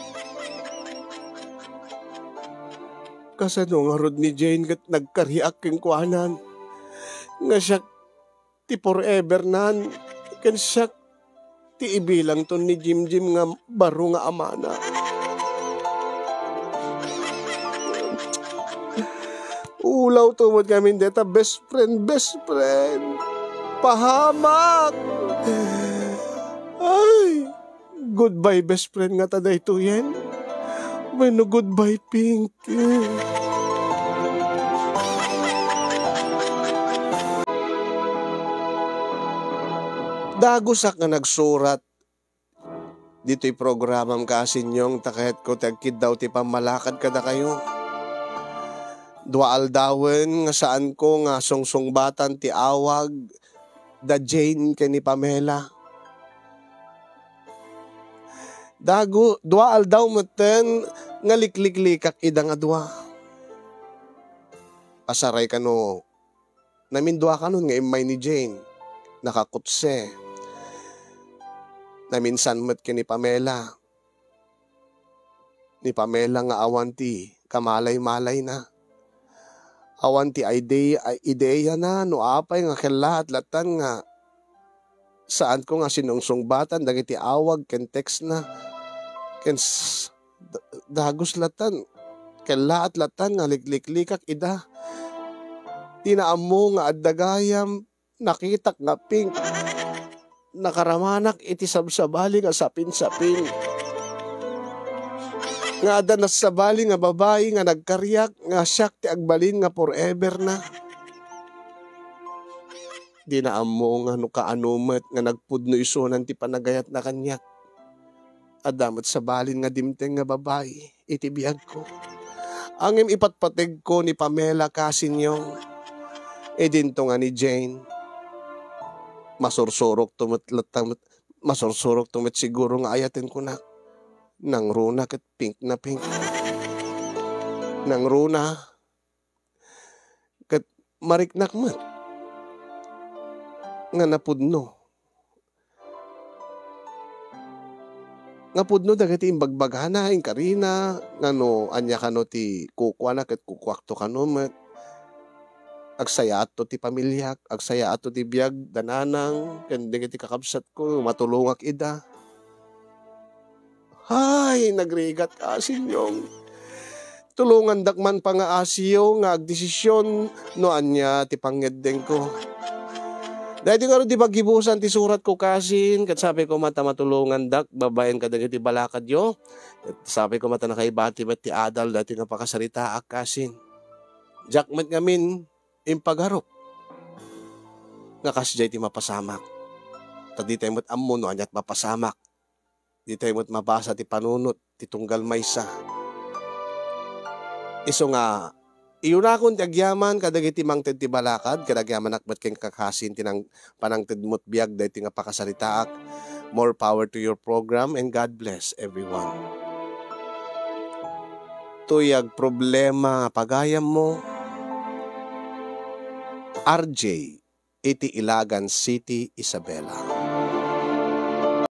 kasano ngarud ni Jane ket nagkariak kenkuanan nga siak ti forever nan, ken siak ti ibilangton ni Jimjim nga baro nga amana. Ulawto met ngamin deta best friend, best friend. Pahamak! Ay, goodbye best friend ngata daytoyen. Wenno goodbye Pink. Dagusak nga nagsurat ditoy programam, Kasinyong, ta kayatko ti agkiddaw ti pammalakad kadakayo. Dua aldawen nga saanko nga sungsungbatan ti awag da Jane ken ni Pamela. Dagu-, dua aldaw metten nga likliklikak ida nga dua. Asaray kano, namindua kanon nga immay ni Jane. Nakakutse. Naminsan met ken ni Pamela. Ni Pamela nga awan ti kamalay-malayna. Awan ti ide-, ideyana no apay nga kellaat lattan nga saanko nga sinungsungbatan dagiti awag ken textna. Ken s-, d-, dagus lattan, kellaat lattan nga likliklikak ida. Dina ammo nga adda gayam nakitak nga Pink. Nakaramanak iti sabsabali nga sapin-sapin. Nga adda nasabali nga babai nga nagkariak nga siak ti agbalin nga forever na. Dina ammo nga no kaano met nga nagpudno isunan ti panagayatna kaniak. Adda met sabalin nga dimteng nga babai iti biagko. Ngem ipatpategko ni Pamela, Kasinyong. Idinto nga ni Jane. Masursurokto met latta met, masursurokto met siguro nga ayaten kunak. Nangruna ket Pink na Pink. Nangruna ket mariknak met nga napudno. Nga pudno dagiti imbagbagana, inkarina, nga no ania kano ti kukuana ket kukuakto kano met. Agsayaatto ti pamiliak, agsayaatto ti biag da nanang ken dagiti kakabsatko, matulongak ida. Hay, nagrigat, Kasinyong. Tulongandak man pangaasiyo nga agdesisyon no ania ti pangngeddengko. Daytoy ngarud ti paggibusan ti suratko, Kasin, ket sapay koma ta matulongandak babaen kadagiti balakadyo. Ket sapay koma ta nakaibati met ti adal daytoy nga pakasaritaak, Kasin. Diak met ngamin impagarup nga kasdiay ti mapasamak. Ta ditay met ammo no aniat mapasamak. Ditay met mabasa ti panunot ti tunggal maysa. Isu nga, iyunakon ti agyaman kadagiti mangted ti balakad, ket agyamanak met ken kakasin ti nang-, panangted met biag daytoy nga pakasaritaak. More power to your program and God bless everyone. Tuyag problema pagayammo, R J iti Ilagan City, Isabela.